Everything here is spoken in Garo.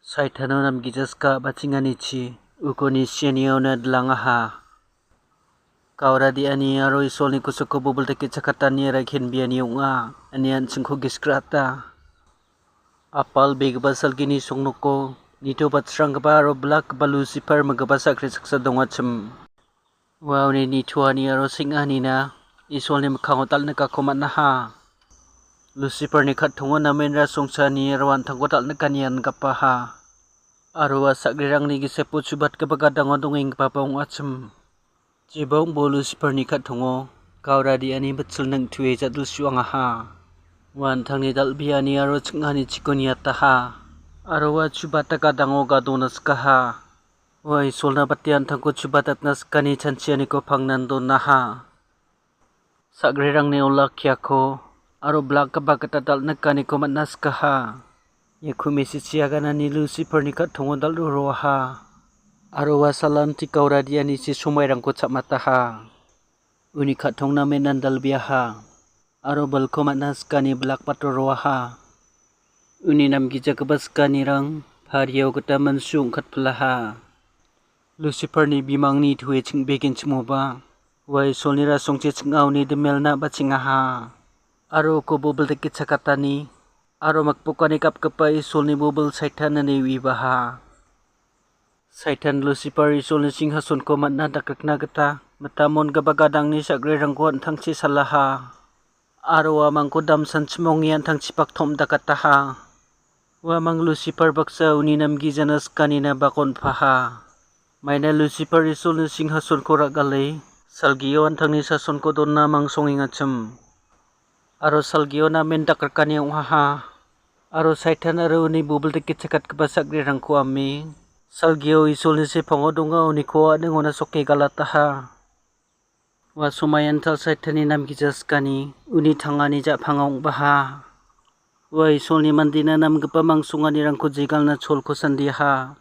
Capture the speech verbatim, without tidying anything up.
Saitano namgija ska bachinganichi uko nisianiaona dilangaha. Gaura de·ani aro Isolni kosako bobil dake chakatani raikhenbiani ong·a, ine an·chingko giskrata. Apal begipa salgini songnoko nitobatsranggipa aro bilakgipa Lucifer migipa sakri saksa dongachim. Ua uni nitoani aro seng·anina Isolni mikkango dal·nikako man·aha. Luciferni kattongo namen rasongchani aro an·tangko dal·nikani angapaha. Aro ua sakrirangni gisepo chubatgipa gadango dongenggipaba ong·achim. Jeba ong·bo Luciferni kattongo gaura de·ani bitchilna ing·tue jadil su·angaha. Ua an·tangni dal·beani aro ching·ani chiko niataha. Aro ua chubata gadango gadona sikaha. Ua Isolna bate an·tangko chubatatna sikani chanchianiko pangnan donaha. Sakrirangni olakkiako aro bilakgipa gita dal·nikaniko man·a sikaha. Ia ku·mesichi aganani Luciferni kattongo dal·o roaha. Aro ua salanti gaura de·anichi somairangko cha·mataha. Uni kattongna men·an dal·beaha. Aro bilko man·a sikani bilakbato roaha. Uni namgijagipa sikanirang pario gita mansu ong·katpilaha. Luciferni bimangni toe ching·begenchimoba, ua Isolni rasongchi ching·aoni dimelna bachengaha. Aro uko bobil dake chakatani, aro mikpokani gapgipa Isolni bobil Saitanani uibaha. Saitan Lucifer Isolni singhasonko man·a dakrikna gita mitamon gipa gadangni sagrirangko an·tangchi salaha. Aro uamangko damsanchimonge an·tangchi paktom dakataha. Uamang Lucifer baksa uni namgijana sikanina bakonpaha. Maina Lucifer Isolni singhasonko ra·gale, salgio an·tangni sasonko donna mangsongengachim. Aro salgio namen dakrikani ong·aha. Aro Saitan aro uni bobil dake chakatgipa sagrirangko ame, salgio Isolni sepango donga uniko a·ningona soke galataha. Ua somaia an·tal Saitanni namgija sikani uni tangani ja·panga ong·baha. Ua Isolni mandena namgipa mangsonganirangko jegalna cholko sandiaha.